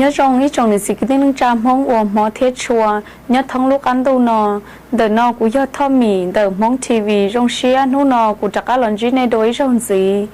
Nyob zoo ib tsoom niam txiv kwv tij neej tsa Hmoob uas hmov thiab tshua nyob thoob lub qab ntuj no. Ntawm no kuv yog Thoj Mim ntawm Hmoob T V. Zoo siab hnub no kuv rov qab los ntsib nej dua ib zaug ntxiv.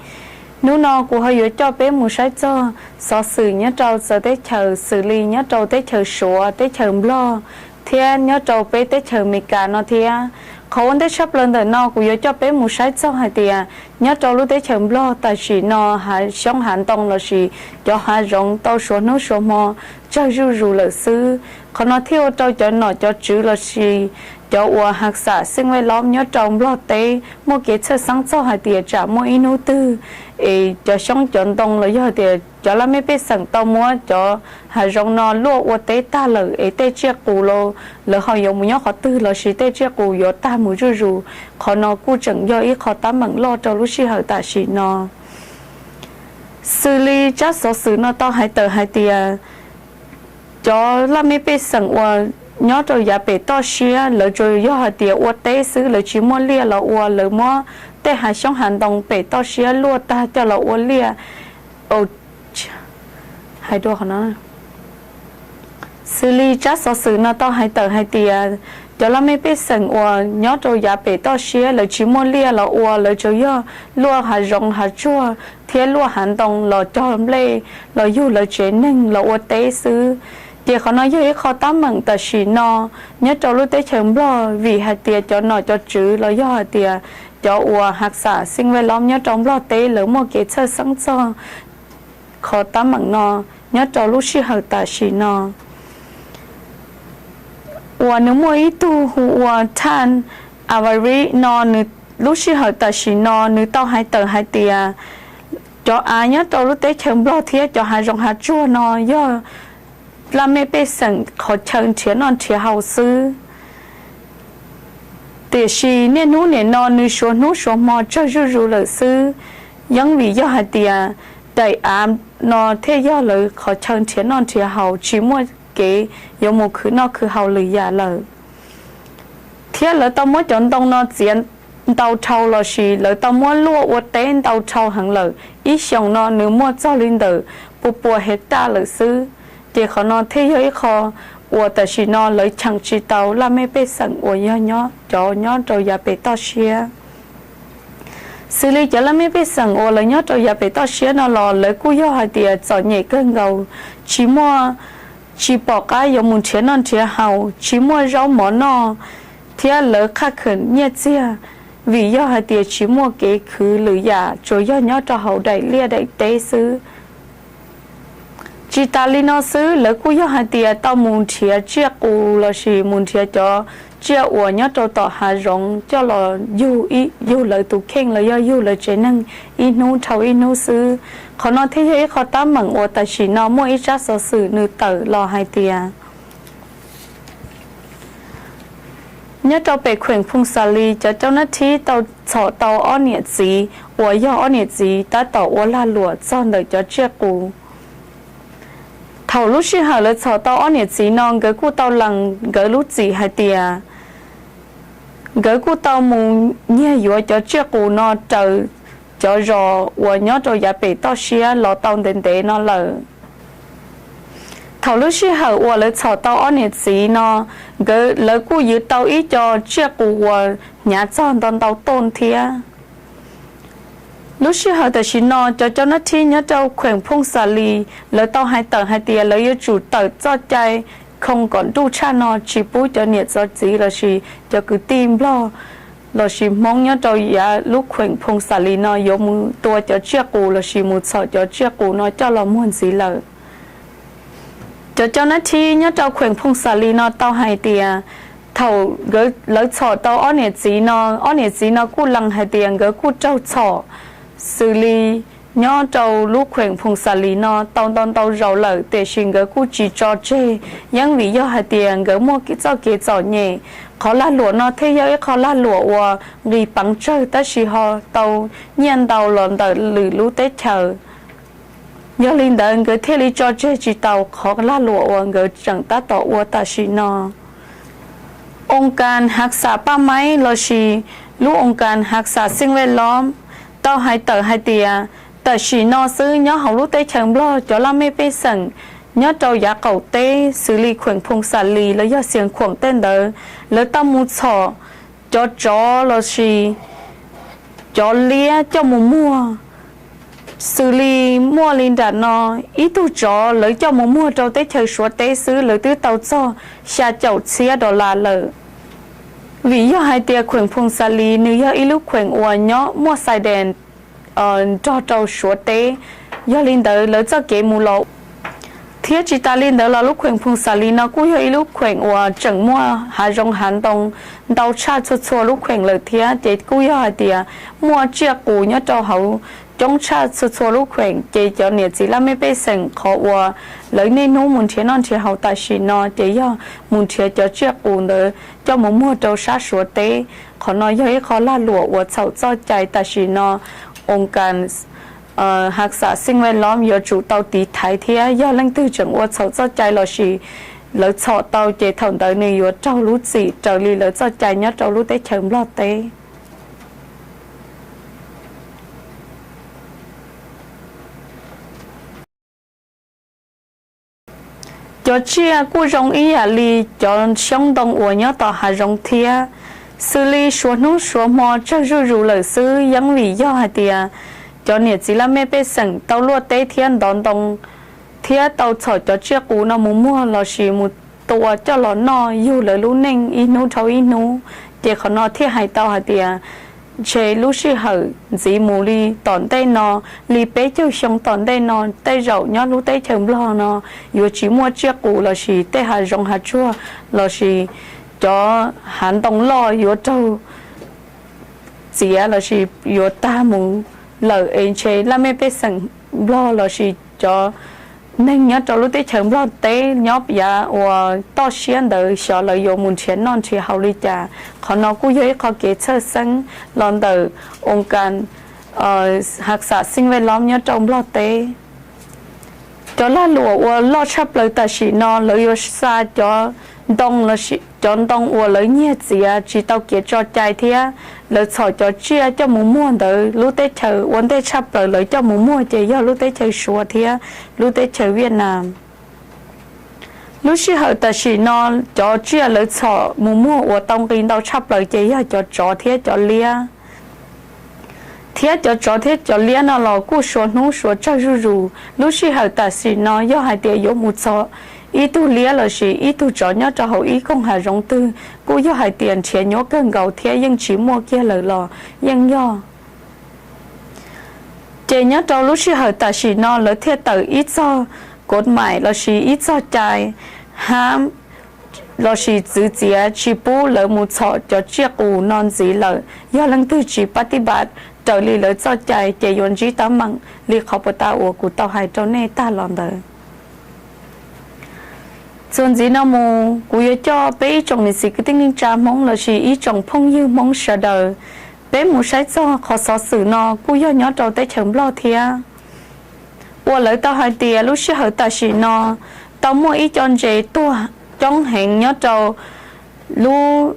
Hnub no kuv ho yuav coj peb mus saib txog xov xwm nyob rau txawv teb chaws, xws li nyob rau teb chaws Suav, teb chaws Nplog, thiab nyob rau peb teb chaws Amelikas no thiab. Qhov ua ntej tshaj plaws ntawm no kuv yuav coj peb mus saib txog hais tias nyob rau lub teb chaws Nplog tam sim no hav xyoob hav ntoo lossis cov hav zoov tau suav hnub suav hmo tsawg zuj zus lawm xwb. Qhov no thiaj ua rau cov nom cov tswv lossis cov uas hav xam xeej vaj lob nyob rau Nplog teb muaj kev txhawj xeeb txog hais tias tsam muaj ib hnub twg es cov xyoob cov ntoo los yog tias cov laj mej pej xeem tau muab cov hav zoov no luaj ua teb tag lawm es tej tsiaj qus los lawv ho yuav mus nyob qhov twg lossis tej tsiaj qus yuav tag mus zuj zus. Qhov no kuj tseem yog ib qho tab meem loj rau lub sij hawm tam sim no. Xws li tsab xov xwm no tau hais tawm hais tias cov laj mej pej xeem uas nyob rau yav pem toj siab lawv tsuas yog hais tias ua teb xwb, lawv tsis muaj liaj los ua, lawv muab tej hav xyoob hav ntoo pem toj siab luaj tag coj los ua liaj. Hais dua qhov no. Xws li tsab xov xwm no tau hais tawm hais tias cov laj mej pej xeem uas nyob rau yav pem toj siab lawv tsis muaj liaj los ua, lawv tsuas yog luaj hav zoov hav tsuag thiab luaj hav ntoo los cog nplej los yug lawv tsev neeg los ua teb xwb. Ces qhov no yog ib qho tab meem tam sim no nyob rau lub teb chaws Nplog vim hais tias cov nom cov tswv los yog hais tias cov uas hav xam xeej vaj lob nyob rau Nplog teb lawv muaj kev txhawj xeeb txog qhov tab meem no nyob rau lub sij hawm tam sim no. Uas nws muaj ib tug hu ua Tan Avaric no, nws lub sij hawm tam sim no nws tau hais tawm hais tias cov av nyob rau lub teb chaws Nplog thiab cov hav zoov hav tsuag no yog laj mej pej xeem qhov chaw nrhiav noj nrhiav haus xwb. Tiam sis niaj hnub nim no nws suav hnub suav hmo tsawg zuj zus lawm xwb, yeeb vim yog hais tias daim av no thiaj yog lawv qhov chaw nrhiav noj nrhiav haus, tsis muaj kev yuav mus khwv noj khwv haus lwm yam lawm. Thiab lawv tau muab cov ntoo no txiav ntau dhau lossis lawv tau muab luaj ua teb ntau dhau heev lawm, ib xyoos no nws muaj txog li ntawm pua pua hej taj lawm xwb. Ces qhov no thiaj yog ib qho uas tam sim no lawv cheem tsis tau laj mej pej xeem uas yog nyob cov nyob rau yav pem toj siab. Xws li cov laj mej pej xeem uas lawv nyob rau yav pem toj siab no los lawv kuj yog hais tias txom nyem kawg nkaus, tsis muaj, tsis pom qab yuav mus nrhiav noj nrhiav haus, tsis muaj zaub mov noj, thiab lawv qhaj kheem nyiaj txiag vim yog hais tias tsis muaj kev khwv lwm yam, tsuas yog nyob rau hauv daim liaj daim teb xwb. Tsis tas li no xwb, lawv kuj yog hais tias tau mus nrhiav tsiaj qus lossis mus nrhiav cov tsiaj uas nyob rau tom hav zoov coj los yug, yug lawv tus kheej los yog yug lawv tsev neeg ib hnub dhau ib hnub xwb. Qhov no thiaj yog ib qho tab meem uas tam sim no muaj ib tsab xov xwm nws tawm los hais tias nyob rau pem kheem Phoos Xas Lis cov cau nab thib tau txhom tau ob niam txiv uas yog ob niam txiv tab tom ua lag luam txog ntawm cov tsiaj qus. Thaum lub sij hawm lawv txhom tau ob niam txiv no nkawd kuj tau lees nkawd lub txim hais tias nkawd kuj tau mus nyiag yuav cov tsiaj qus no raws cov zos uas nyob rau yav pem toj siab los tau ntev ntev no lawm. Thaum lub sij hawm uas lawv txhom tau ob niam txiv no, nkawd, lawv kuj yws tau ib co tsiaj qus uas hnyav txog ntau ntau toj thiab. Lub sij hawm tam sim no cov cau nab thib nyob rau kheem Phoos Xas Lis lawv tau hais tawm hais tias lawv yuav tsum tawm txoj cai khoo kom nruj tshaj no tsis pub cov niam txov txiv lossis cov kwv tij Nplog lossis Hmoob nyob rau yav lub kheem Phoos Xas Lis no yuav mus tua cov tsiaj qus lossis mus txhom cov tsiaj qus no coj los muag ntxiv lawm. Cov cau nab thib nyob rau kheem Phoos Xas Lis no tau hais tias thaum lawv txhom tau ob niam txiv no, ob niam txiv no kuj lees hais tias nkawd kuj raug txhom xws li nyob rau lub kheem Phoos Xas Lis no tau ntau ntau zaus lawm, tiam sis nkawd kuj tsis tso tseg, yeeb vim yog hais tias nkawd muaj txoj kev txom nyem. Qhov lag luam no thiaj yog ib qho lag luam uas nqis peev tsawg tab sis ho tau nyiaj ntau los ntawm lwm lub teb chaws. Yog li ntawd nkawd thiaj li tso tseg tsis tau qhov lag luam uas nkawd tseem tab tom ua tam sim no. Oo kas hav xam paj maib lossis lub oo kas hav xam xeej vaj lob tau hais tawm hais tias tam sim no xwb nyob hauv lub teb chaws Nplog cov laj mej pej xeem nyob rau yav qaum teb xws li kheem Phoos Xas Lis los yog Xias Khuam tej ntawd, lawv tau mus txhom cov tsov los sis cov liab coj mus muag. Xws li muaj li nram no, ib tug tsov lawv coj mus muag rau teb chaws Suav teb xwb lawv twb tau txog xya caum txhiab dollar lawm. Vim yog hais tias kheem Phoos Xas Lis nws yog ib lub kheem uas nyob muaj xais dees nrog rau Suav teb, yog li ntawd lawv txoj kev mus los thiab tsis tas li ntawd los lub kheem Phoos Xas Lis no kuj yog ib lub kheem uas tseem muaj hav zoov hav ntoo ntau tshaj txhua txhua lub kheem lawm thiab. Ces kuj yog hais tias muaj tsiaj qus nyob rau hauv coob tshaj txhua txhua lub kheem. Ces cov niam txiv laj mej pej xeem qhov uas lawv niaj hnub mus nrhiav noj nrhiav haus tam sim no ces yog mus nrhiav cov tsiaj qus ntawd coj mus muag rau sab Suav teb. Qhov no yog ib qho lag luam uas txhaum txoj cai tam sim no. Oos kas hav xam xeej vaj lov yuav tsum tau tiv thaiv thiab yog leej twg tseem ua txhaum txoj cai los sis lawv txhom tau ces thaum ntawd nws yuav raug lub txim raws li lawv txoj cai nyob rau lub teb chaws Nplog teb. Cov tsiaj kuj zoo ib yam li cov xyoob ntoo uas nyob tom hav zoov thiab. Xws li suav hnub suav hmo tsawg zuj zus lawm xwb, yeej vim yog hais tias cov niam txiv laj mej pej xeem tau luaj teb thiab ntov ntoo thiab tau txhom cov tsiaj qus no mus muag los sis mus tua coj los noj yug lawv lub neej ib hnub dhau ib hnub. Ces qhov no thiaj hais tau hais tias ntshe lub sij hawm ntxiv mus li tom ntej no, li peb caug xyoo tom ntej no tej zaum nyob lub teb chaws Nplog no yuav tsis muaj tsiaj qus los sis tej hav zoov hav tsuag los sis cov hav ntoo loj yuav raug txiav los sis yuav tag mus lawm es ntshe laj mej pej xeem Nplog los sis cov neeg nyob rau lub teb chaws Nplog teb nyob yav uas toj siab ntawd xyov lawv yuav mus nrhiav noj nrhiav haus li cas. Qhov no kuj yog ib qho kev txhawj xeeb los ntawm oos kas hav xam xeej vaj lov nyob rau Nplog teb. Cov lag luam uas loj tshaj plaws tam sim no lawv yuav xa cov ntoo, cov ntoo uas lawv nyiag txiav tsis tau kev tso cai thiab lawv txhom cov tsiaj coj mus muag ntawd lub teb chaws ua ntej tshaj plaws lawv coj mus muag ces yog lub teb chaws Suav thiab lub teb chaws Viaj Nam. Lub sij hawm tam sim no cov tsiaj lawv txhom mus muag uas tau nqi ntau tshaj plaws ces yog cov tsov thiab cov liab. Thiab cov tsov thiab cov liab no los kuj suav hnub suav tsawg zuj zus. Lub sij hawm tam sim no yog hais tias yuav mus txog ib tug liab los sis ib tug tsov nyob rau hauv ib koog hav zoov twg kuj yog hais tias nrhiav nyuaj kawg nkaus thiab yeej tsis muaj kiag lawm los yeej yog. Ces nyob rau lub sij hawm tam sim no lawv thiaj tawm ib txog kov maim los sis ib txog cai hab los sis txwv txiav tsis pub lawv mus txhom cov tsiaj qus no ntxiv lawm. Yog leej twg tsis pab tib npav raws li lawv txoj cai ces yuav ntsib teeb meem li qhov puas tas uas kuv tau hais rau nej tag los ntawd. Txuas ntxiv no mus kuv yuav coj peb ib tsoom niam txiv kwv tij neej tsa Hmoob los sis ib tsoom phooj ywg Hmoob sawv daws, peb mus saib txog qhov xov xwm no kuj yog nyob rau teb chaws Nplog thiab, uas lawv tau hais tias lub sij hawm tam sim no tau muaj ib co ntses tuag coob heev nyob rau lub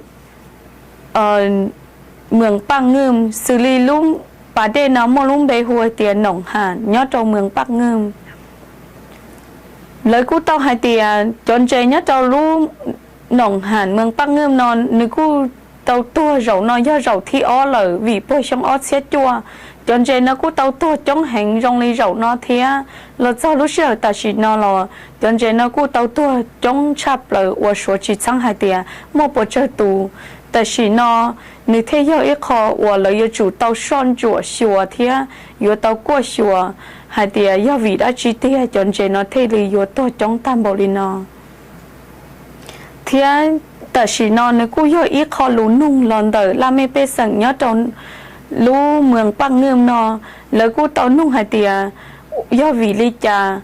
Mws Paj Nwj, xws li lub pas dej no muaj lub npe hu hais tias Noom Ham nyob rau Mws Paj Nwj. Lawv kuj tau hais tias cov ntses nyob rau lub Noom Ham Mws Paj Nwj no nws kuj tau tuag zaum no yog zaum thib ob lawm vim puag xyoo ob txhiab cuaj cov ntses no kuj tau tuag coob heev zoo li zaum no thiab. Los txog lub sij hawm tam sim no los cov ntses no kuj tau tuag coob tshaj plaws uas suav tsis txheeb hais tias muaj puas tsawg tus. Tam sim no nws thiaj yog ib qho uas lawv yuav tsum tau soj ntsuam xyuas thiab yuav tau kuaj xyuas hais tias yog vim dab tsi tiag cov ntses no thiaj li yuav tuag coob tag npaum li no. Thiab tam sim no nws kuj yog ib qho lus nug los ntawm laj mej pej xeem nyob rau lub Mws Paj Nwj no, lawv kuj tau nug hais tias yog vim li cas.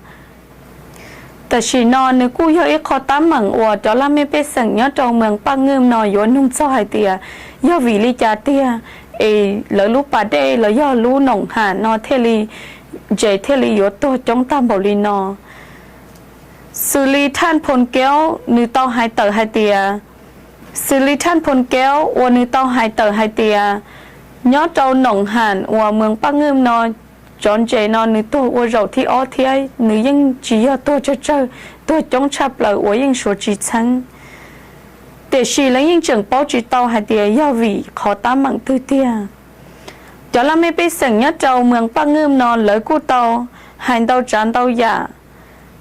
Tam sim no nws kuj yog ib qho teeb meem uas cov laj mej pej xeem nyob rau Mws Paj Nwj no yuav nug txog hais tias yog vim li cas tiag es lawv lub pas dej los yog lub Noom Ham no thiaj li, ntses thiaj li yuav tuag coob tag npaum li no. Xws li Thaj Phoo Keub nws tau hais tawm hais tias, xws li Thaj Phoo Keub uas nws tau hais tawm hais tias nyob rau Noom Ham uas Mws Paj Nwj no, cov ntses no nws tuag ua zaum thib ob thiab nws yeej tsis yog tuag tsawg tsawg, tuag coob tshaj plaws uas yeej suav tsis txheeb. Tiam sis lawv yeej tseem paub tsis tau hais tias yog vim qhov tab meeg twg tiag. Cov laj mej pej xeem nyob rau Moos Paj Nwj no lawv kuj tau hais ntau tsav ntau yam.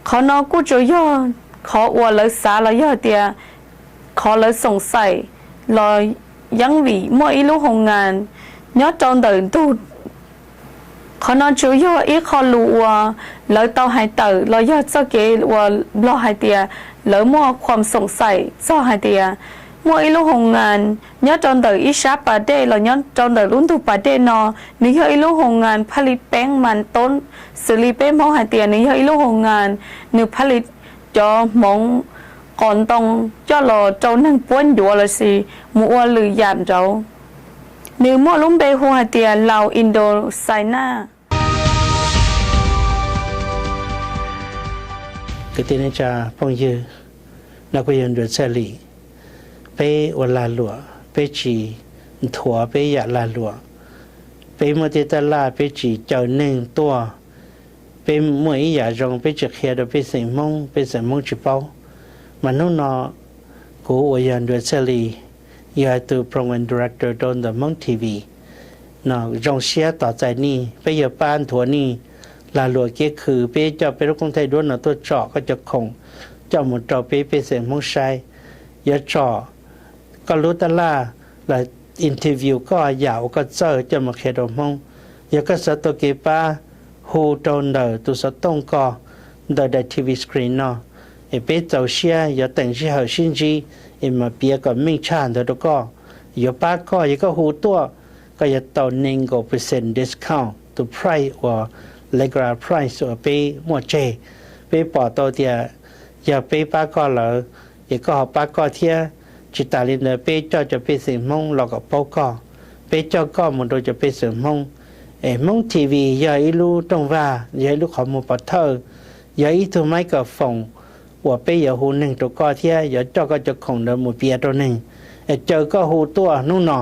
Qhov no kuj tsuas yog qhov uas lawv xav los yog tias qhov lawv xoom xaim los yeeb vim muaj ib lub hoo ngas nyob rau ntawm ntug. Qhov no tsuas yog ib qho lus uas lawv tau hais tawm los yog txoj kev uas nplog hais tias lawv muaj qhuam xoom xaim txog hais tias muaj ib lub hoo ngas nyob rau ntawm ib sab pas dej los nyob rau ntawm lub ntug pas dej no, nws yog ib lub hoo ngas phaj li peeb mas toob, xws li peb Hmoob hais tias nws yog ib lub hoo ngas, nws phaj li cov hmoov qos ntoo coj los rau neeg puab ncuav lossis mus ua lwm yam nraud. Nws muaj lub npe hu hais tias Laus Indochina. Kwv tij neej tsa phooj ywg, no kuj yog nruas txhaj li, peb ua lag luam peb tsis nthuav peb yam lag luam, peb muaj tej taj laj peb tsis caw neeg tuaj, peb muaj ib yam zoo peb tsis qhia rau pej xeem Hmoob, pej xeem Hmoob tsis paub. Mas hnub no kuv uas yog nruas txhaj li, yog tus program director rau ntawm Hmoob T V no, zoo siab tos txais nej, peb yuav pab nthuav nej lag luam kev khw, peb coj peb lub koob thaij duab no tuaj tsom koj cov khoom, coj mus rau peb pej xeem Hmoob saib. Yuav tsom koj lub taj laj los interview koj yam uas koj txawj coj mus qhia rau Hmoob. Yog koj xav tau kev pab, hu rau ntawm tus xov tooj ko ntawm daim T V screen no, es peb txaus siab yuav teem sij hawm sib ntsib es mam piav kom meej tshaj ntawd rau koj. Yuav pab koj, yog koj hu tuaj, koj yuav tau nees nkaum percent discount tus price uas regular price uas peb muaj tseg. Peb pom tau tias yog peb pab koj lawm, es koj ho pab koj thiab. Tsis tas li ntawd peb coj cov pej xeem Hmoob los kom paub koj, peb coj koj mus rau cov pej xeem Hmoob. Es Hmoob T V yog ib lub rooj vag, yog ib lub qhov muag pov thawj, yog ib tug microphone uas peb yuav hu neeg rau koj thiab yuav coj koj cov khoom ntawd mus piav rau neeg. Es caw koj hu tuaj hnub no,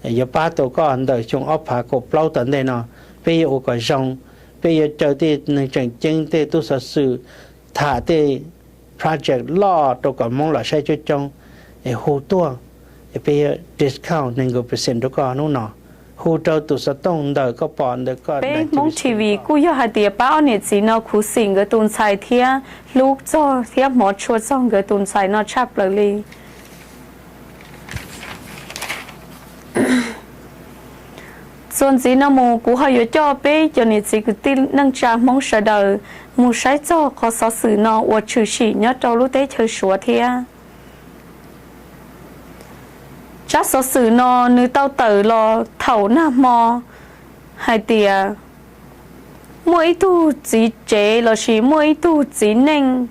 yuav pab tau koj ntawm xyoo ob phav kaum plaub tom ntej no. Peb yuav ua kom zoo, peb yuav caw tej neeg tseem ceeb, tej tub xov xwm tham tej project loj rau kom Hmoob los saib coob coob, es hu tuaj, es peb yuav discount nees nkaum percent rau koj hnub no. Hu rau tus xov tooj ntawm koj pom ntawm koj. Peb Hmoob T V kuj yog hais tias pab ob niam txiv no khuv xim nkawd tus ntxhais thiab hlub txog thiab hmov tshua txog nkawd tus ntxhais no tshaj plaws li. Txuas ntxiv no mus kuv ho yuav coj peb cov niam txiv kwv tij neej tsa Hmoob sawv daws mus saib txog qhov xov xwm no uas tshwm sim nyob rau lub teb chaws Suav thiab. Tsab xov xwm no nws tau tawm los thaum nag hmo hais tias muaj ib tug txiv tsev lossis muaj ib tug txiv neej,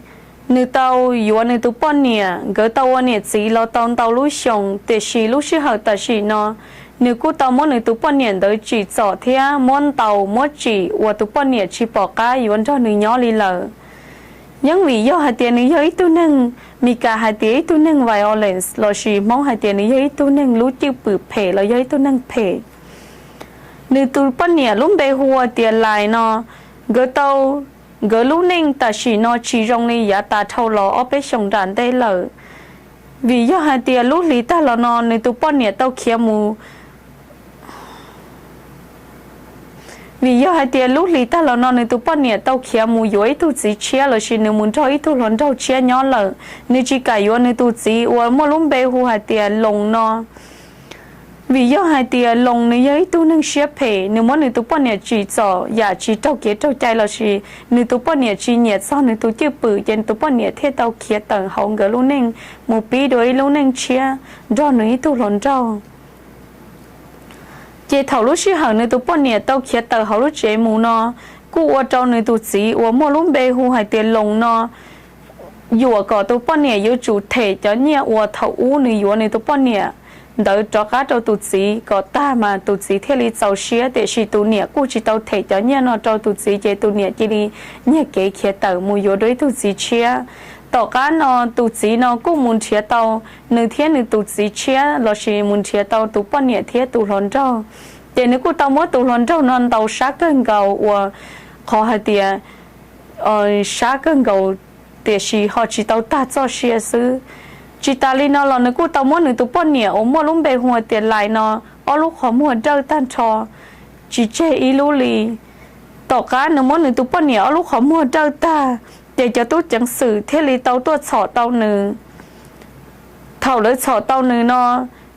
nws tau yuav nws tus poj niam, nkawd tau ua niam txiv los tau ntau lub xyoos, tiam sis lub sij hawm tam sim no nws kuj tau muab nws tus poj niam ntawd tsim txom thiab muab ntaus muab tsim uas tus poj niam tsis pom qab yuav nrog nws nyob li lawm. Yeej vim yog hais tias nws yog ib tug neeg, Mis Kas hais tias ib tug neeg violence lossis Hmoob hais tias nws yog ib tug neeg lub cwj pwm phem los yog ib tug neeg phem. Nws tus poj niam lub npe hu ua tias Lais no, nkawd tau, nkawd lub neej tam sim no tsis zoo li yav tas dhau los ob peb xyoos nram ntej lawm. Vim yog hais tias lub hlis tag los no nws tus poj niam tau khiav mus, vim yog hais tias lub hlis tag los no nws tus poj niam tau khiav mus yuav ib tug txiv tshiab lossis nws mus nrog ib tug hluas nraug tshiab nyob lawm, nws tsis kam yuav nws tus txiv uas muaj lub npe hu hais tias Loos no. Vim yog hais tias Loos nws yog ib tug neeg siab phem, nws muab nws tus poj niam tsim txom yam tsis raug kev raug cai lossis nws tus poj niam tsis nyiam txog nws tus cwj pwm, ces nws tus poj niam thiaj tau khiav tawm hauv nkawd lub neej mus pib dua ib lub neej tshiab nrog nws ib tug hluas nraug. Ces thaum lub sij hawm nws tus poj niam tau khiav tawm hauv lub tsev mus no, kuj ua rau nws tus txiv uas muaj lub npe hu hais tias Loos no yuam kom tus poj niam yuav tsum them cov nyiaj uas thaum ub nws yuav nws tus poj niam ntawd rov qab rau tus txiv kom tag mas tus txiv thiaj li txaus siab, tiam sis tus niam kuj tsis tau them cov nyiaj no rau tus txiv, ces tus niam cia li nyiag kev khiav tawm mus yuav dua ib tug txiv tshiab. Tom qab no tus txiv no kuj mus nrhiav tau nws thiab nws tus txiv tshiab lossis mus nrhiav tau tus poj niam thiab tus hluas nraug. Ces nws kuj tau muab tus hluas nraug no ntaus sab kawg nkaus uas qhov hais tias sab kawg nkaus tiam sis ho tsis tau tag txoj sia xwb. Tsis tas li no los nws kuj tau muab nws tus poj niam uas muaj lub npe hu ua tias Lais no ob lub qhov muag dawj tag nrho, tsis tseg ib lub li. Tom qab nws muab nws tus poj niam ob lub qhov muag dawj tag, ces cov tub ceev xwm thiaj li tau tuaj txhom tau nws. Thaum lawv txhom tau nws no,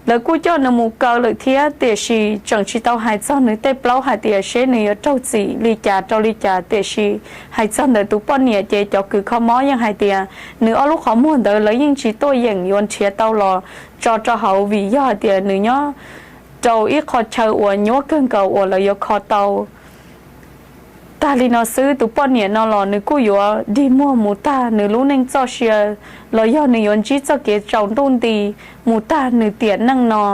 lawv kuj coj nws mus kaw lawm thiab, tiam sis tseem tsis tau hais txog nws tej plaub hais tias seb nws yuav raug txim li cas rau li cas, tiam sis hais txog ntawm tus poj niam ces cov kws kho mob yeej hais tias nws ob lub qhov muag ntawd lawv yeej tsis tuaj yeem yuav nrhiav tau los tso rau hauv vim yog hais tias nws nyob rau ib qho chaw uas nyuab kawg nkaus uas lawv yuav kho tau. Tag li no xwb tus poj niam no los nws kuj yuav dig muag mus tag nws lub neej txoj sia, los yog nws yuav ntsib txoj kev tsaus ntuj nti mus tag nws tiam neej no.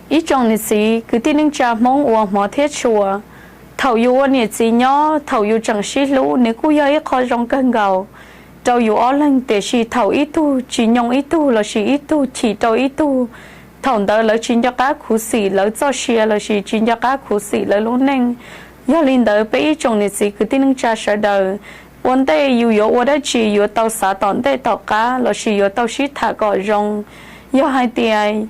Ib tsoom niam txiv kwv tij neej tsa Hmoob uas hmov thiab tshua, thaum yus ua niam txiv nyob thaum yus tseem sib hlub nws kuj yog ib qho zoo kawg nkaus rau yus ob leeg, tiam sis thaum ib tug tsis nyoo ib tug lossis ib tug chim rau ib tug, thaum ntawd lawv tsis nco qab khuv xim lawv txoj sia lossis tsis nco qab khuv xim lawv lub neej. Yog li ntawd peb ib tsoom niam txiv kwv tij neej tsa sawv daws, ua ntej yus yuav ua dab tsi yuav tau xav tom ntej tom qab lossis yuav tau sib tham kom zoo. Yog hais tias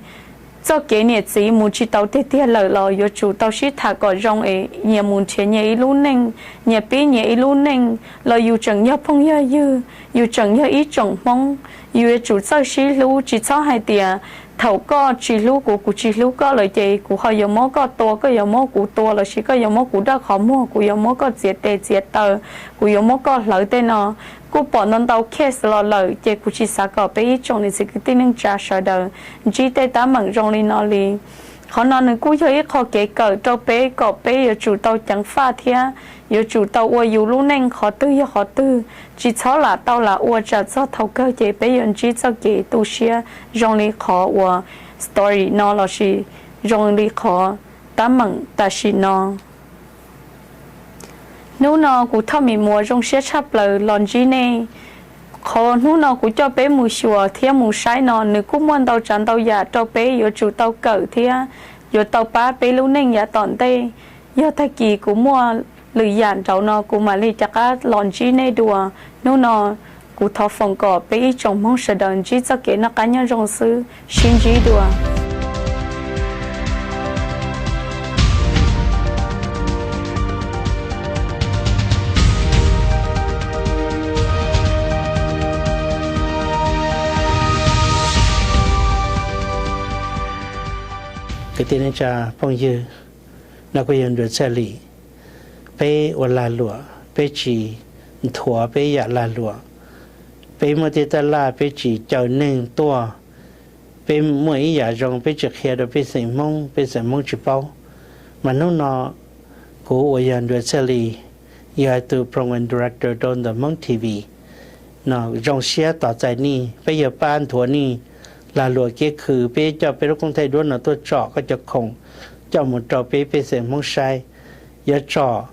txoj kev niam txiv mus tsis tau tiag tiag lawm los yuav tsum tau sib tham kom zoo es nyias mus nrhiav nyias ib lub neej, nyias pib nyias ib lub neej los yus tseem yog phooj yog ywg, yus tseem yog ib tsoom Hmoob, yus yuav tsum txawj sib hlub, tsis txhob hais tias thaum koj tsis hlub kuv, kuv tsis hlub koj lawm ces kuv ho yuav muab koj tua, koj yuav muab kuv tua lossis koj yuav muab kuv dawj qhov muag, kuv yuav muab koj txiav tes txiav taw, kuv yuav muab koj hlawv tej no. Kuj pom ntau ntau case los lawm ces kuv tsis xav kom peb ib tsoom niam txiv kwv tij neej tsa sawv daws ntsib tej teeb meem zoo li no li. Qhov no nws kuj yog ib qho kev kawm rau peb kom peb yuav tsum tau ceev faj thiab yuav tsum tau ua yus lub neej qhov twg yog qhov twg, tsis txhob lam tau lam ua tsam txog thaum kawg ces peb yuav ntsib txoj kev tu siab zoo li qhov uas story no lossis zoo li qhov teeb meem tam sim no. Hnub no kuv Thoj Mim Muas zoo siab tshaj plaws los ntsib nej. Qhov hnub no kuv coj peb mus xyuas thiab mus saib no nws kuj muaj ntau tsav ntau yam rau peb yuav tsum tau kawm thiab yuav tau pab peb lub neej yav tom ntej. Yog tag kis kuv muaj lwm yam nraud no kuv mam li rov qab los ntsib nej dua. Hnub no kuv thov foom kom peb ib tsoom Hmoob sawv daws ntsib txoj kev noj qab nyob zoo xwb, sib ntsib dua. Kwv tij neej tsa phooj ywg, no kuj yog nruas txhaj li. Peb ua lag luam, peb tsis nthuav peb yam lag luam. Peb muaj tej taj laj, peb tsis caw neeg tuaj. Peb muaj ib yam zoo, peb tsis qhia rau pej xeem Hmoob, pej xeem Hmoob tsis paub. Mas hnub no kuv uas yog nruas txhaj li, yog tus program director rau ntawm Hmoob T V no zoo siab tos txais nej, peb yuav pab nthuav nej lag luam kev khw, peb coj peb lub koob thaij duab no tuaj tsom koj cov khoom coj mus rau peb pej xeem Hmoob saib. Yuav tsom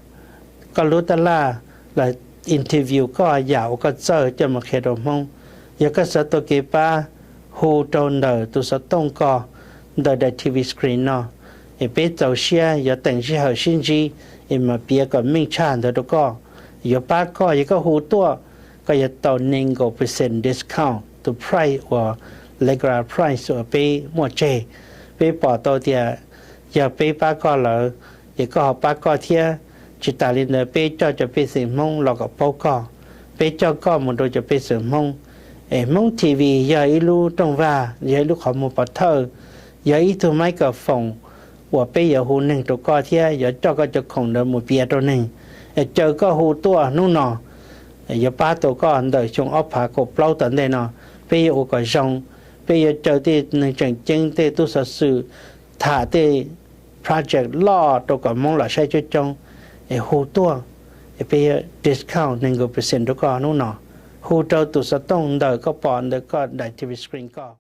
koj lub taj laj los interview koj yam uas koj txawj coj mus qhia rau Hmoob. Yog koj xav tau kev pab, hu rau ntawm tus xov tooj ko ntawm daim T V screen no, es peb txaus siab yuav teem sij hawm sib ntsib es mam piav kom meej tshaj ntawd rau koj. Yuav pab koj, yog koj hu tuaj, koj yuav tau nees nkaum percent discount tus price uas regular price uas peb muaj tseg. Peb pom tau tias yog peb pab koj lawm, es koj ho pab koj thiab. Tsis tas li ntawd peb coj cov pej xeem Hmoob los kom paub koj, peb coj koj mus rau cov pej xeem Hmoob. Es Hmoob T V yog ib lub rooj vag, yog ib lub qhov muag pov thawj, yog ib tug microphone uas peb yuav hu neeg rau koj thiab yuav coj koj cov khoom ntawd mus piav rau neeg. Es caw koj hu tuaj hnub no, yuav pab tau koj ntawm xyoo ob phav kaum plaub tom ntej no. Peb yuav ua kom zoo, peb yuav caw tej neeg tseem ceeb, tej tub xov xwm tham tej project loj rau kom Hmoob los saib coob coob. Es hu tuaj, es peb yuav discount nees nkaum percent rau koj hnub no. Hu rau tus xov tooj ntawm koj pom ntawm koj daim T V screen ko.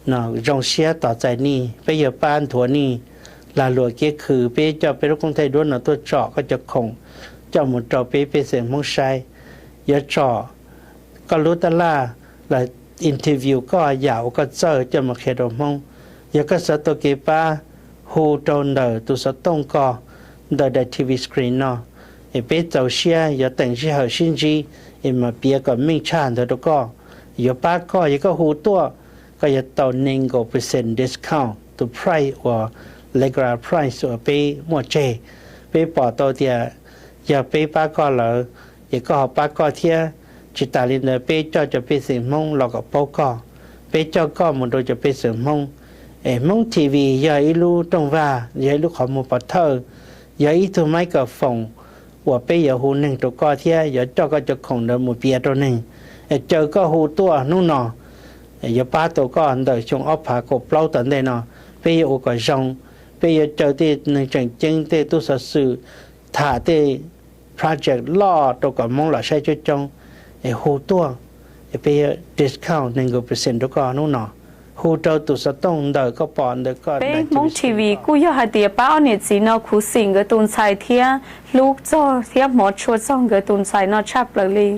Zoo siab tos txais nej, peb yuav pab nthuav nej lag luam kiab khw, peb coj peb lub koob thaij duab no tuaj tsom koj cov khoom coj mus rau peb pej xeem Hmoob saib. Yuav tsom koj lub tab laj los interview koj yam uas koj txawj coj mus qhia rau Hmoob. Yog koj xav tau kev pab, hu rau ntawm tus xov tooj ko ntawm daim T V screen no, es peb txaus siab yuav teem sij hawm sib ntsib es mam piav kom meej tshaj ntawd rau koj. Yuav pab koj, yog koj hu tuaj, koj yuav tau nees nkaum percent discount tus price uas regular price uas peb muaj tseg. Peb pom tau tias yog peb pab koj lawm, ces koj ho pab koj thiab. Tsis tas li ntawd, peb coj cov pej xeem Hmoob los kom paub koj, peb coj koj mus rau cov pej xeem Hmoob. Es Hmoob T V yog ib lub rooj vag, yog ib lub qhov muag pov thawj, yog ib tug microphone uas peb yuav hu neeg rau koj thiab yuav coj koj cov khoom ntawd mus piav rau neeg. Es caw koj hu tuaj hnub no, yuav pab tau koj ntawm xyoo ob phav kaum plaub tom ntej no. Peb yuav ua kom zoo, peb yuav caw tej neeg tseem ceeb, tej tub xov xwm tham tej project loj rau kom Hmoob los saib coob coob. Es hu tuaj, peb yuav discount nees nkaum percent rau koj hnub no. Hu rau tus xov tooj ntawm koj pom ntawm koj. Peb Hmoob T V kuj yog hais tias pab ob niam txiv no khuv xim nkawd tus ntxhais thiab hlub txog thiab hmov tshua txog nkawd tus ntxhais no tshaj plaws li.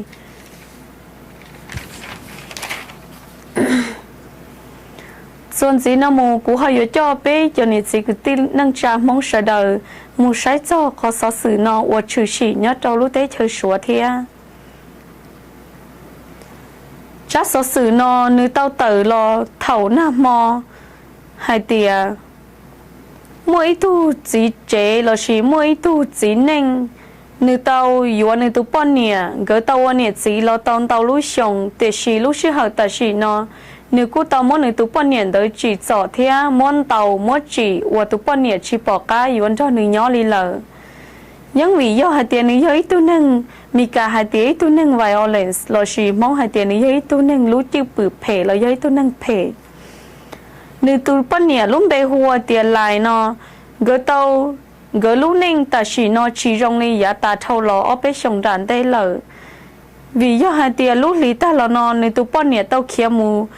Txuas ntxiv no mus kuv ho yuav coj peb cov niam txiv kwv tij neej tsa Hmoob sawv daws mus saib txog qhov xov xwm no uas tshwm sim nyob rau lub teb chaws Suav thiab. Tsab xov xwm no nws tau tawm los thaum nag hmo hais tias muaj ib tug txiv tsev lossis muaj ib tug txiv neej, nws tau yuav nws tus poj niam, nkawd tau ua niam txiv los tau ntau lub xyoos, tiam sis lub sij hawm tam sim no nws kuj tau muab nws tus poj niam ntawd tsim txom thiab muab ntaus muab tsim uas tus poj niam tsis pom qab yuav nrog nws nyob li lawm. Yeej vim yog hais tias nws yog ib tug neeg, Mis Kas hais tias ib tug neeg violence lossis Hmoob hais tias nws yog ib tug neeg lub cwj pwm phem los yog ib tug neeg phem. Nws tus poj niam lub npe hu ua tias Lais no, nkawd tau, nkawd lub neej tam sim no tsis zoo li yav tas dhau los ob peb xyoos nram ntej lawm. Vim yog hais tias lub hlis tag los no nws tus poj niam tau khiav mus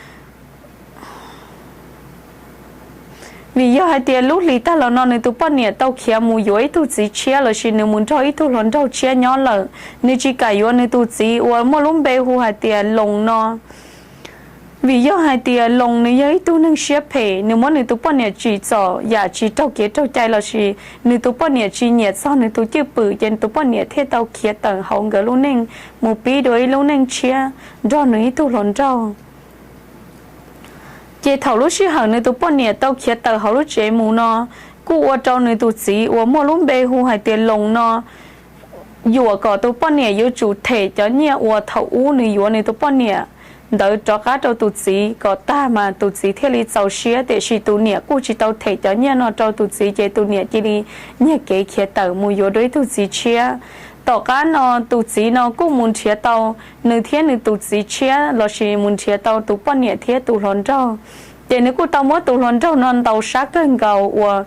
Vim yog hais tias lub hlis tag los no nws tus poj niam tau khiav mus yuav ib tug txiv tshiab lossis nws mus nrog ib tug hluas nraug tshiab nyob lawm, nws tsis kam yuav nws tus txiv uas muaj lub npe hu hais tias Loos no. Vim yog hais tias Loos nws yog ib tug neeg siab phem, nws muab nws tus poj niam tsim txom yam tsis raug kev raug cai lossis nws tus poj niam tsis nyiam txog nws tus cwj pwm, ces nws tus poj niam thiaj tau khiav tawm hauv nkawd lub neej mus pib dua ib lub neej tshiab nrog nws ib tug hluas nraug. Ces thaum lub sij hawm nws tus poj niam tau khiav tawm hauv lub tsev mus no, kuj ua rau nws tus txiv uas muaj lub npe hu hais tias Loos no yuam kom tus poj niam yuav tsum them cov nyiaj uas thaum ub nws yuav nws tus poj niam ntawd rov qab rau tus txiv kom tag mas tus txiv thiaj li txaus siab, tiam sis tus niam kuj tsis tau them cov nyiaj no rau tus txiv, ces tus niam cia li nyiag kev khiav tawm mus yuav dua ib tug txiv tshiab. Tom qab no tus txiv no kuj mus nrhiav tau nws thiab nws tus txiv tshiab lossis mus nrhiav tau tus poj niam thiab tus hluas nraug. Ces nws kuj tau muab tus hluas nraug no ntaus sab kawg nkaus uas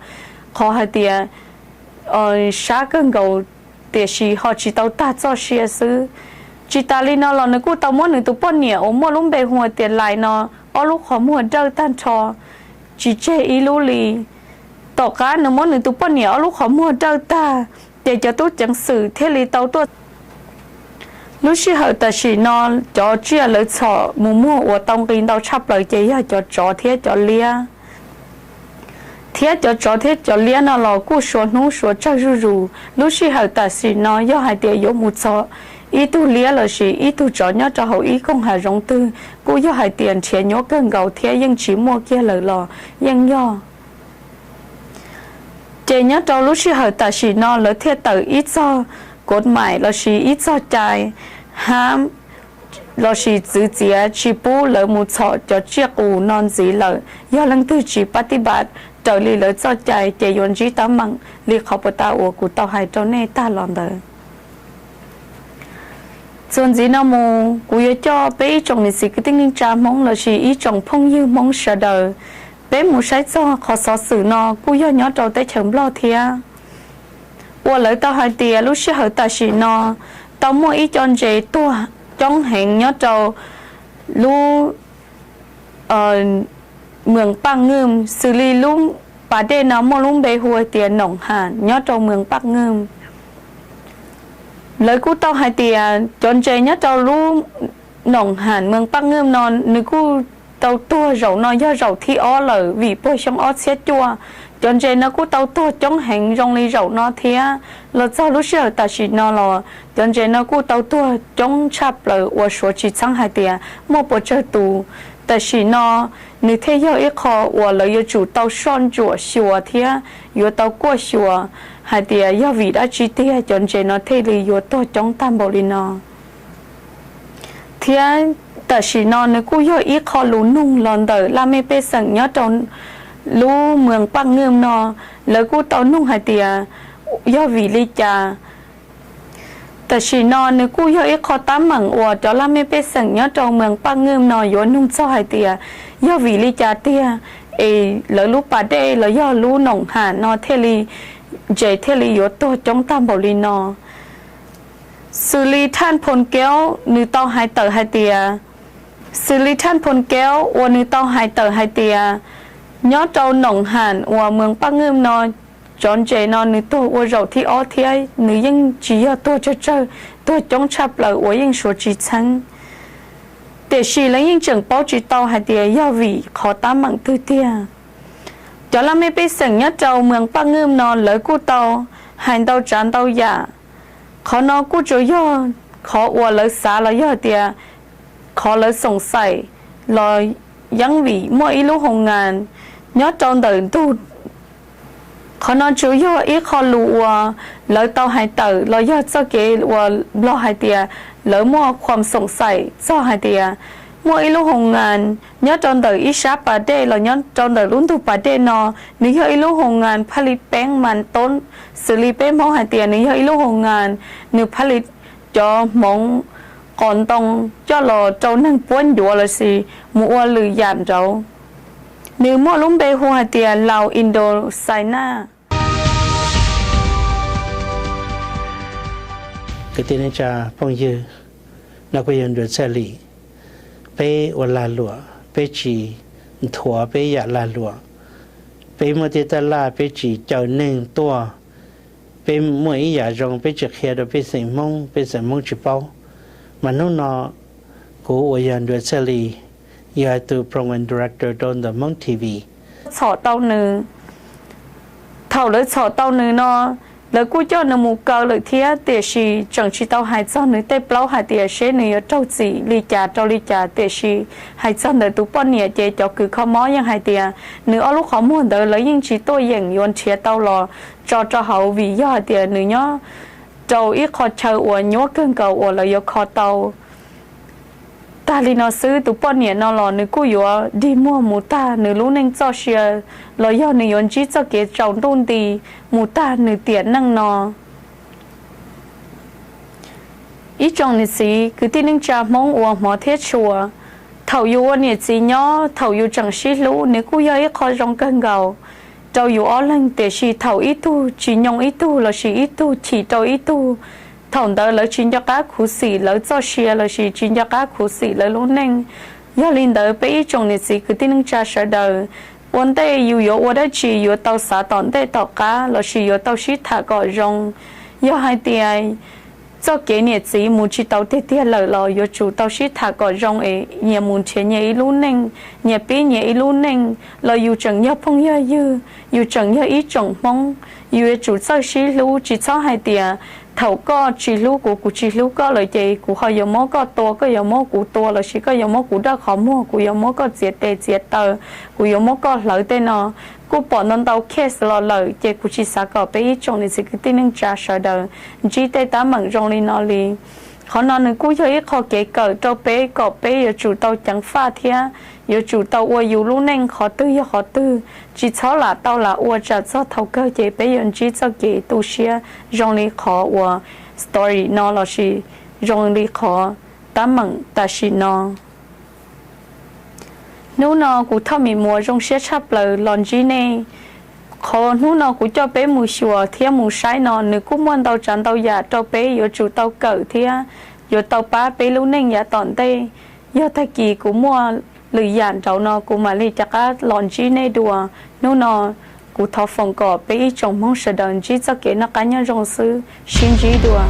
qhov hais tias sab kawg nkaus, tiam sis ho tsis tau tag txoj sia xwb. Tsis tas li no los nws kuj tau muab nws tus poj niam uas muaj lub npe hu tias Lais no ob lub qhov muag dawj tag nrho, tsis tseg ib lub li. Tom qab nws muab nws tus poj niam ob lub qhov muag dawj tag, ces cov tub ceev xwm thiaj li tau tuaj. Lub sij hawm tam sim no cov tsiaj lawv txhom mus muag uas tau nqi ntau tshaj plaws ces yog cov tsov thiab cov liab. Thiab cov tsov thiab cov liab no los kuj suav hnub suav tsawg zuj zus. Lub sij hawm tam sim no yog hais tias yuav mus txhom ib tug liab lossis ib tug tsov nyob rau hauv ib koog hav zoov twg kuj yog hais tias nrhiav nyuaj kawg nkaus thiab yeej tsis muaj kiag lawm los yeej yog. Ces nyob rau lub sij hawm tam sim no lawv thiaj tawm ib txog kov maim lossis ib txog cai hab lossis txwv txiav tsis pub lawv mus txhom cov tsiaj qus no ntxiv lawm. Yog leej twg tsis pab tib npav raws li lawv txoj cai ces yuav ntsib teeb meem li qhov puas tas uas kuv tau hais rau nej tag los ntawd. Txuas ntxiv no mus kuv yuav coj peb ib tsoom niam txiv kwv tij neej tsa Hmoob lossis ib tsoom phooj ywg Hmoob sawv daws, peb mus saib txog qhov xov xwm no kuj yog nyob rau teb chaws Nplog thiab. Uas lawv tau hais tias lub sij hawm tam sim no tau muaj ib co ntses tuag coob heev nyob rau lub Mws Paj Nwj, xws li lub pas dej no muaj lub npe hu hais tias Noom Ham nyob rau Mws Paj Nwj. Lawv kuj tau hais tias cov ntses nyob rau lub Noom Ham Mws Paj Nwj no nws kuj tau tuag zaum no yog zaum thib ob lawm vim puag xyoo ob txhiab cuaj. Cov ntses no kuj tau tuag coob heev zoo li zaum no thiab los txog lub sij hawm tam sim no los cov ntses no kuj tau tuag coob tshaj plaws uas suav tsis txheeb hais tias muaj puas tsawg tus. Tam sim no nws thiaj yog ib qho uas lawv yuav tsum tau soj ntsuam xyuas thiab yuav tau kuaj xyuas hais tias yog vim dab tsi tiag cov ntses no thiaj li yuav tuag coob tag npaum li no. Thiab tam sim no nws kuj yog ib qho lus nug los ntawm laj mej pej xeem nyob rau lub Mws Paj Nwj no, lawv kuj tau nug hais tias yog vim li cas. Tam sim no nws kuj yog ib qho tab meem uas cov laj mej pej xeem nyob rau Mws Paj Nwj no yuav nug txog hais tias yog vim li cas tiag es lawv lub pas dej los yog lub Noom Ham no thiaj li, ntses thiaj li yuav tuag coob tag npaum li no. Xws li Thaj Phoos Keub nws tau hais tawm hais tias, xws li Thaj Phoos Keub uas nws tau hais tawm hais tias nyob rau Noom Ham uas Mws Paj Nwj no, cov ntses no nws tuag ua zaum thib ob thiab nws yeej tsis yog tuag tsawg tsawg, tuag coob tshaj plaws uas yeej suav tsis txheeb. Tiam sis lawv yeej tseem paub tsis tau hais tias yog vim qhov tab meem twg tiag. Cov laj mej pej xeem nyob rau Mws Paj Nwj no lawv kuj tau hais ntau tsav ntau yam. Qhov no kuj tsuas yog qhov uas lawv xav los yog tias qhov lawv xoom xaim los yeeb vim muaj ib lub hoo ngas nyob rau ntawm ntug. Qhov no tsuas yog ib qho lus uas lawv tau hais tawm los yog txoj kev uas Nplog hais tias lawv muaj khuam xoom xaim txog hais tias muaj ib lub hoo ngas nyob rau ntawm ib sab pas dej los nyob rau ntawm lub ntug pas dej no, nws yog ib lub hoo ngas phaj li peeb mas toob, xws li peb Hmoob hais tias nws yog ib lub hoo ngas, nws phaj li cov hmoov qos ntoo coj los rau neeg puab ncuav lossis mus ua lwm yam nraud. Nws muaj lub npe hu hais tias Laus Indoxaina. Kwv tij neej tsa phooj ywg, no kuj yog nruas txhaj li, peb ua lag luam peb tsis nthuav peb yam lag luam, peb muaj tej taj laj peb tsis caw neeg tuaj, peb muaj ib yam zoo peb tsis qhia rau pej xeem Hmoob, pej xeem Hmoob tsis paub. Mas hnub no kuv uas yog nruas txhaj li, yog tus program director rau ntawm Hmoob T V. Txhom tau nws. Thaum lawv txhom tau nws no, lawv kuj coj nws mus kaw lawm thiab, tiam sis tseem tsis tau hais txog nws tej plaub hais tias seb nws yuav raug txim li cas rau li cas, tiam sis hais txog ntawm tus poj niam ces cov kws kho mob yeej hais tias nws ob lub qhov muag ntawd lawv yeej tsis tuaj yeem yuav nrhiav tau los tso rau hauv vim yog hais tias nws nyob rau ib qho chaw uas nyuaj kawg nkaus uas lawv yuav kho tau. Tag li no xwb tus poj niam no los nws kuj yuav dig muag mus tag nws lub neej txoj sia los yog nws yuav ntsib txoj kev tsaus ntuj nti mus tag nws tiam neej no. Ib tsoom niam txiv kwv tij neej tsa Hmoob uas hmov thiab tshua, thaum yus ua niam txiv nyob thaum yus tseem sib hlub nws kuj yog ib qho zoo kawg nkaus rau yus ob leeg, tiam sis thaum ib tug tsis nyoo ib tug lossis ib tug chim rau ib tug, thaum ntawd lawv tsis nco qab khuv xim lawv txoj sia lossis tsis nco qab khuv xim lawv lub neej. Yog li ntawd peb ib tsoom niam txiv kwv tij neej tsa sawv daws, ua ntej yus yuav ua dab tsi yuav tau xav tom ntej tom qab lossis yuav tau sib tham kom zoo. Yog hais tias txoj kev niam txiv mus tsis tau tiag tiag lawm los yuav tsum tau sib tham kom zoo es nyias mus nrhiav nyias ib lub neej, nyias pib nyias ib lub neej los yus tseem yog phooj yog ywg, yus tseem yog ib tsoom Hmoob, yus yuav tsum txawj sib hlub, tsis txhob hais tias thaum koj tsis hlub kuv, kuv tsis hlub koj lawm ces kuv ho yuav muab koj tua, koj yuav muab kuv tua lossis koj yuav muab kuv dawj qhov muag, kuv yuav muab koj txiav tes txiav taw, kuv yuav muab koj hlawv tej no. Kuj pom ntau ntau case los lawm ces kuv tsis xav kom peb ib tsoom niam txiv kwv tij neej tsa sawv daws ntsib tej teeb meem zoo li no li. Qhov no nws kuj yog ib qho kev kawm rau peb kom peb yuav tsum tau ceev faj thiab yuav tsum tau ua yus lub neej qhov twg yog qhov twg, tsis txhob lam tau lam ua tsam txog thaum kawg ces peb yuav ntsib txoj kev tu siab zoo li qhov uas story no lossis zoo li qhov teeb meem tam sim no. Hnub no kuv Thoj Mim Muas zoo siab tshaj plaws los ntsib nej. Qhov hnub no kuv coj peb mus xyuas thiab mus saib no nws kuj muaj ntau tsav ntau yam rau peb yuav tsum tau kawm thiab yuav tau pab peb lub neej yav tom ntej. Yog tag kis kuv muaj Lwm yam nraud no kuv mam li rov qab los ntsib nej dua. Hnub no kuv thov foom kom peb ib tsoom Hmoob sawv daws ntsib txoj kev noj qab nyob zoo xwb, sib ntsib dua.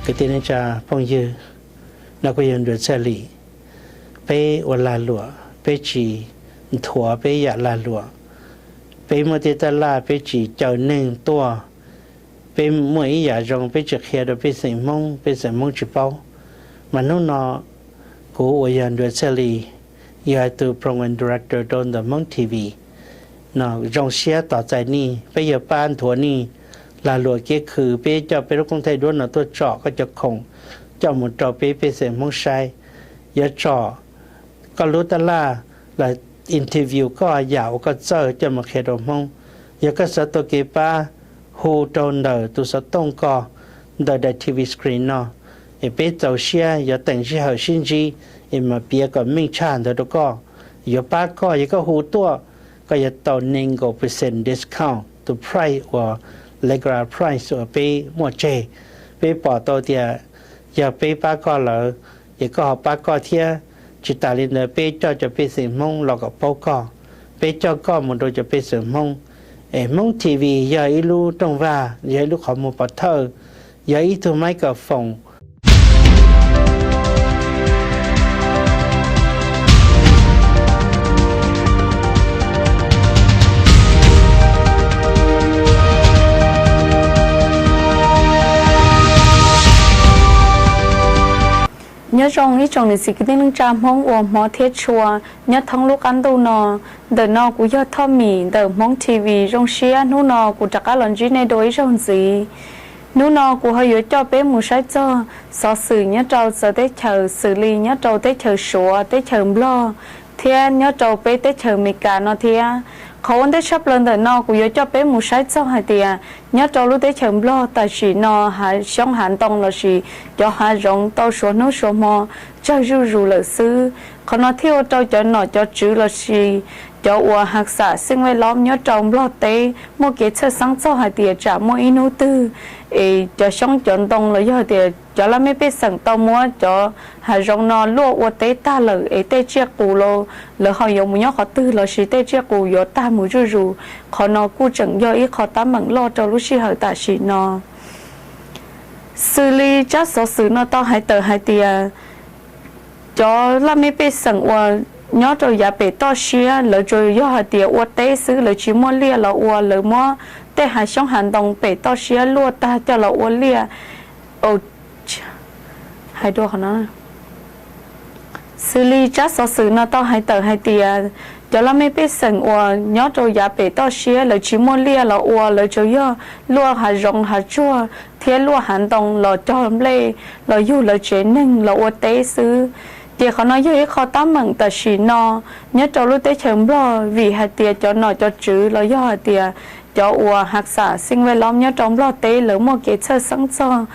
Kwv tij neej tsa phooj ywg, no kuj yog Nruas Txhiaj Lis. Peb ua lag luam, peb tsis nthuav peb yam lag luam. Peb muaj tej taj laj, peb tsis caw neeg tuaj. Peb muaj ib yam zoo, peb tsis qhia rau pej xeem Hmoob, pej xeem Hmoob tsis paub. Mas hnub no kuv uas yog Nruas Txhiaj Lis, yog tus program director rau ntawm Hmoob T V no, zoo siab tos txais nej. Peb yuav pab nthuav nej lag luam kev khw, peb coj peb lub koob thaij duab no tuaj tsom koj cov khoom coj mus rau peb pej xeem Hmoob saib. Yuav tsom koj lub taj laj los interview koj yam uas koj txawj coj mus qhia rau Hmoob. Yog koj xav tau kev pab, hu rau ntawm tus xov tooj ko ntawm daim T V screen no, es peb txaus siab yuav teem sij hawm sib ntsib es mam piav kom meej tshaj ntawd rau koj. Yuav pab koj, yog koj hu tuaj, koj yuav tau ninety percent discount tus price uas regular price uas peb muaj tseg. Peb pom tau tias yog peb pab koj lawm, ces koj ho pab koj thiab. Tsis tas li ntawd, peb coj cov pej xeem Hmoob los kom paub koj, peb coj koj mus rau cov pej xeem Hmoob. Es Hmoob T V yog ib lub rooj vag, yog ib lub qhov muag pov thawj, yog ib tug microphone. Nyob zoo ib tsoom niam txiv kwv tij neej tsa Hmoob uas hmov thiab tshua nyob thoob lub qab ntuj no. Ntawm no kuv yog Thoj Mim ntawm Hmoob T V. Zoo siab hnub no kuv rov qab los ntsib nej dua ib zaug ntxiv. Hnub no kuv ho yuav coj peb mus saib txog xov xwm nyob rau txawv teb chaws, xws li nyob rau teb chaws Suav, teb chaws Nplog, thiab nyob rau peb teb chaws Amelikas no thiab. Qhov ua ntej tshaj plaws ntawm no kuv yuav coj peb mus saib txog hais tias nyob rau lub teb chaws Nplog tam sim no hav xyoob hav ntoo lossis cov hav zoov tau suav hnub suav hmo tsawg zuj zus lawm xwb. Qhov no thiaj ua rau cov nom cov tswv lossis cov uas hav xam xeej vaj lob nyob rau Nplog teb muaj kev txhawj xeeb txog hais tias tsam muaj ib hnub twg es cov xyoob cov ntoo los yog tias cov laj mej pej xeem tau muab cov hav zoov no luaj ua teb tag lawm es tej tsiaj qus los lawv ho yuav mus nyob qhov twg lossis tej tsiaj qus yuav tag mus zuj zus. Qhov no kuj tseem yog ib qho tab meem loj rau lub sij hawm tam sim no. Xws li tsab xov xwm no tau hais tawm hais tias cov laj mej pej xeem uas nyob rau yav pem toj siab lawv tsuas yog hais tias ua teb xwb, lawv tsis muaj liaj los ua, lawv muab tej hav xyoob hav ntoo pem toj siab luaj tag coj los ua liaj. Hais dua qhov no. Xws li tsab xov xwm no tau hais tawm hais tias cov laj mej pej xeem uas nyob rau yav pem toj siab lawv tsis muaj liaj los ua, lawv tsuas yog luaj hav zoov hav tsuag thiab luaj hav ntoo los cog nplej los yug lawv tsev neeg los ua teb xwb. Ces qhov no yog ib qho tab meem tam sim no nyob rau lub teb chaws Nplog, vim hais tias cov nom cov tswv los yog hais tias cov uas hav xam xeej vaj lob nyob rau Nplog teb lawv muaj kev txhawj xeeb txog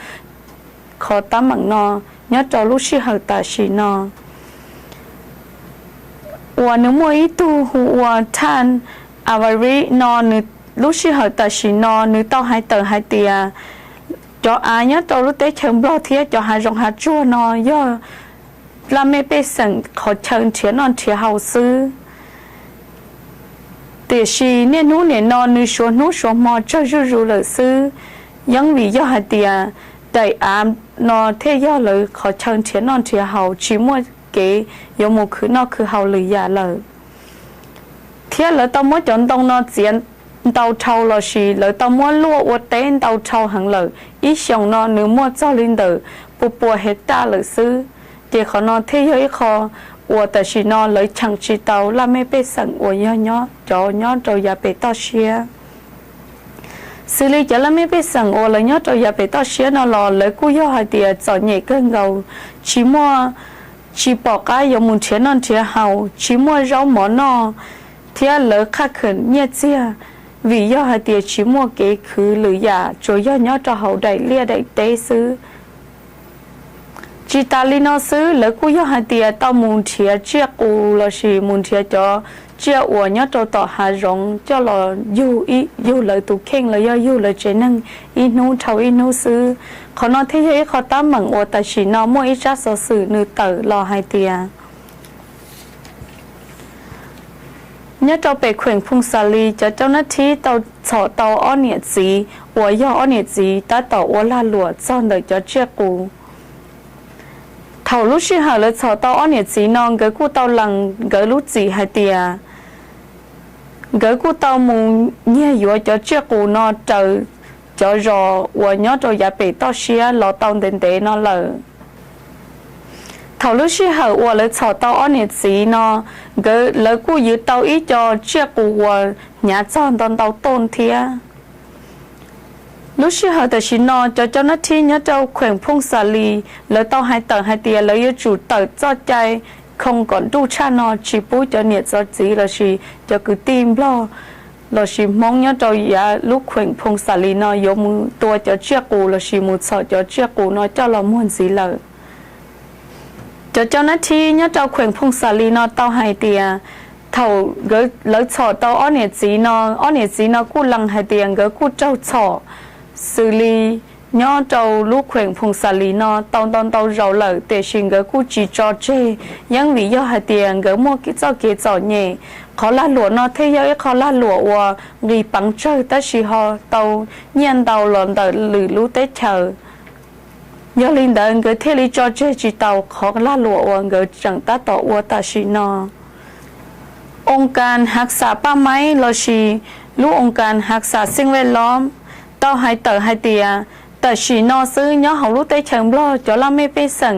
qhov tab meem no nyob rau lub sij hawm tam sim no. Uas nws muaj ib tug hu ua Tan Avaric no, nws lub sij hawm tam sim no nws tau hais tawm hais tias cov av nyob rau lub teb chaws Nplog thiab cov hav zoov hav tsuag no yog laj mej pej xeem qhov chaw nrhiav noj nrhiav haus xwb. Tiam sis niaj hnub nim no nws suav hnub suav hmo tsawg zuj zus lawm xwb, yeej vim yog hais tias daim av no thiaj yog lawv qhov chaw nrhiav noj nrhiav haus, tsis muaj kev yuav mus khwv noj khwv haus lwm yam lawm. Thiab lawv tau muab cov ntoo no txiav ntau dhau lossis lawv tau muab luaj ua teb ntau dhau heev lawm, ib xyoos no nws muaj txog li ntawm pua pua hectare lawm xwb. Ces qhov no thiaj yog ib qho uas tam sim no lawv cheem tsis tau laj mej pej xeem uas yog cov nyob rau yav pem toj siab. Xws li cov laj mej pej xeem uas lawv nyob rau yav pem toj siab no los lawv kuj yog hais tias txom nyem kawg nkaus, tsis muaj, tsis pom qab yuav mus nrhiav noj nrhiav haus, tsis muaj zaub mov noj, thiab lawv qhaj kham nyiaj txiag, vim yog hais tias tsis muaj kev khwv lwm yam, tsuas yog nyob rau hauv daim liaj daim teb xwb. Tsis tas li no xwb, lawv kuj yog hais tias tau mus nrhiav tsiaj qus lossis mus nrhiav cov tsiaj uas nyob rau tom hav zoov coj los yug, yug lawv tus kheej los yog yug lawv tsev neeg ib hnub dhau ib hnub xwb. Qhov no thiaj yog ib qho tab meeg uas tam sim no muaj ib tsab xov xwm nws tawm los hais tias nyob rau pem kheem Phoos Xas Lis, cov coj nab thib tau txhom tau ob niam txiv uas yog ob niam txiv tab tom ua lag luam txog ntawm cov tsiaj qus. Thaum lub sij hawm lawv txhom tau ob niam txiv no, nkawd kuj tau lees nkawd lub txim hais tias nkawd kuj tau mus nyiag yuav cov tsiaj qus no raws cov zos uas nyob rau yav pem toj siab los tau ntev ntev no lawm. Thaum lub sij hawm uas lawv txhom tau ob niam txiv no, nkawd, lawv kuj yws tau ib co tsiaj qus uas hnyav txog ntau ntau toj thiab. Lub sij hawm tam sim no, cov coj nab thib nyob rau kheem Phoos Xas Lis lawv tau hais tawm hais tias lawv yuav tsum tawm txoj cai khoo kom nruj tshaj no tsis pub cov niam txov txiv lossis cov kwv tij Nplog lossis Hmoob nyob rau yav lub kheem Phoos Xas Lis no yuav mus tua cov tsiaj qus lossis mus txhom cov tsiaj qus no coj los muag ntxiv lawm. Cov coj nab thib nyob rau kheem Phoos Xas Lis no tau hais tias thaum lawv txhom tau ob niam txiv no, ob niam txiv no kuj lees hais tias nkawd kuj raug txhom xws li nyob rau lub kheem Phoos Xas Lis no tau ntau ntau zaus lawm, tiam sis nkawd kuj tsis tso tseg, yeej vim yog hais tias nkawd muaj txoj kev txom nyem. Qhov lag luam no thiaj yog ib qho lag luam uas nqis peev tsawg tab sis ho tau nyiaj ntau los ntawm lwm lub teb chaws. Yog li ntawd, nkawd thiaj li tso tseg tsis tau qhov lag luam uas nkawd tseem tab tom ua tam sim no. Oos kas hav xam paj maib lossis lub oos kas hav xam xeej vaj lob tau hais tawm hais tias tam sim no xwb nyob hauv lub teb chaws Nplog cov laj mej pej xeem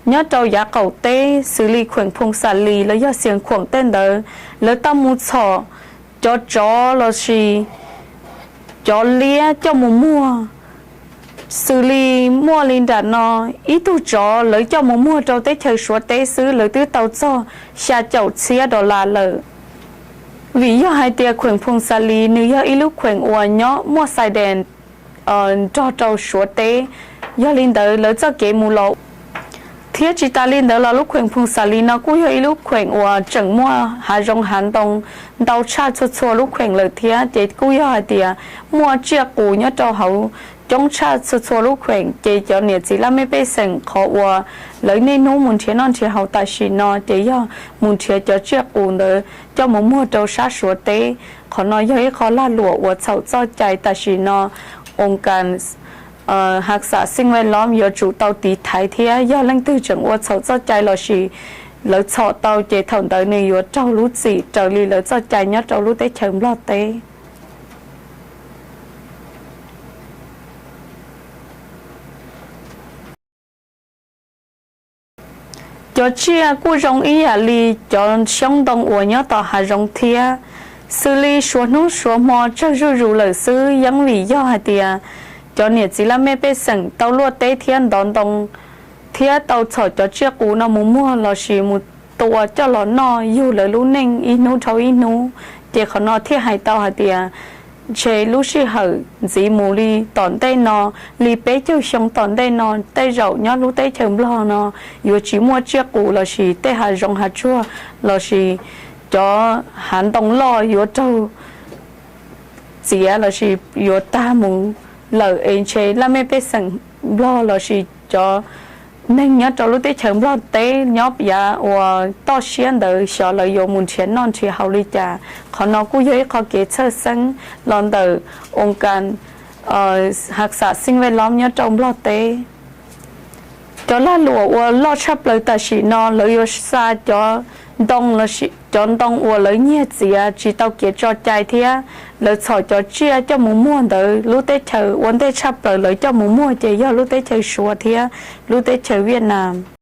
nyob rau yav qaum teb xws li kheem Phoos Xas Lis los yog Xiav Khuam tej ntawd, lawv tau mus txhom cov tsov lossis cov liab coj mus muag. Xws li muaj li nram no, ib tug tsov lawv coj mus muag rau teb chaws Suav teb xwb lawv twb tau txog xya caum txhiab dollar lawm. Vim yog hais tias kheem Phoos Xas Lis nws yog ib lub kheem uas nyob muaj xais dees nrog rau Suav teb, yog li ntawd lawv txoj kev mus los thiab tsis tas li ntawd los lub kheem Phoos Xas Lis no kuj yog ib lub kheem uas tseem muaj hav zoov hav ntoo ntau tshaj txhua txhua lub kheem lawm thiab, ces kuj yog hais tias muaj tsiaj qus nyob rau hauv coob tshaj txhua txhua lub kheem, ces cov niam txiv laj mej pej xeem qhov uas lawv niaj hnub mus nrhiav noj nrhiav haus tam sim no ces yog mus nrhiav cov tsiaj qus ntawd coj mus muag rau sab Suav teb. Qhov no yog ib qho lag luam uas txhaum txoj cai tam sim no oos kas hav xam xeej vaj lob yuav tsum tau tiv thaiv thiab yog leej twg tseem ua txhaum txoj cai lossis lawv txhom tau ces thaum ntawd nws yuav raug lub txim raws li lawv txoj cai nyob rau lub teb chaws Nplog teb. Cov tsiaj kuj zoo ib yam li cov xyoob ntoo uas nyob tom hav zoov thiab. Xws li suav hnub suav hmo tsawg zuj zus lawm xwb, yeej vim yog hais tias cov niam txiv laj mej pej xeem tau luaj teb thiab ntov ntoo thiab tau txhom cov tsiaj qus no mus muag lossis mus tua coj los noj yug lawv lub neej ib hnub dhau ib hnub, ces qhov no thiaj hais tau hais tias ntshe lub sij hawm ntxiv mus li tom ntej no, li peb caug xyoo tom ntej no tej zaum nyob lub teb chaws Nplog no yuav tsis muaj tsiaj qus lossis tej hav zoov hav tsuag lossis cov hav ntoo loj yuav raug txiav lossis yuav tag mus lawm es ntshe laj mej pej xeem Nplog lossis cov neeg nyob rau lub teb chaws Nplog teb nyob yav uas toj siab ntawd xyov lawv yuav mus nrhiav noj nrhiav haus li cas. Qhov no kuj yog ib qho kev txhawj xeeb los ntawm oos kas hav xam xeej vaj lob nyob rau Nplog teb. Cov lag luam uas loj tshaj plaws tam sim no lawv yuav xa cov ntoo, cov ntoo uas lawv nyiag txiav tsis tau kev tso cai thiab lawv txhom cov tsiaj coj mus muag ntawd lub teb chaws ua ntej tshaj plaws lawv coj mus muag ces yog lub teb chaws Suav thiab lub teb chaws Viaj Nam.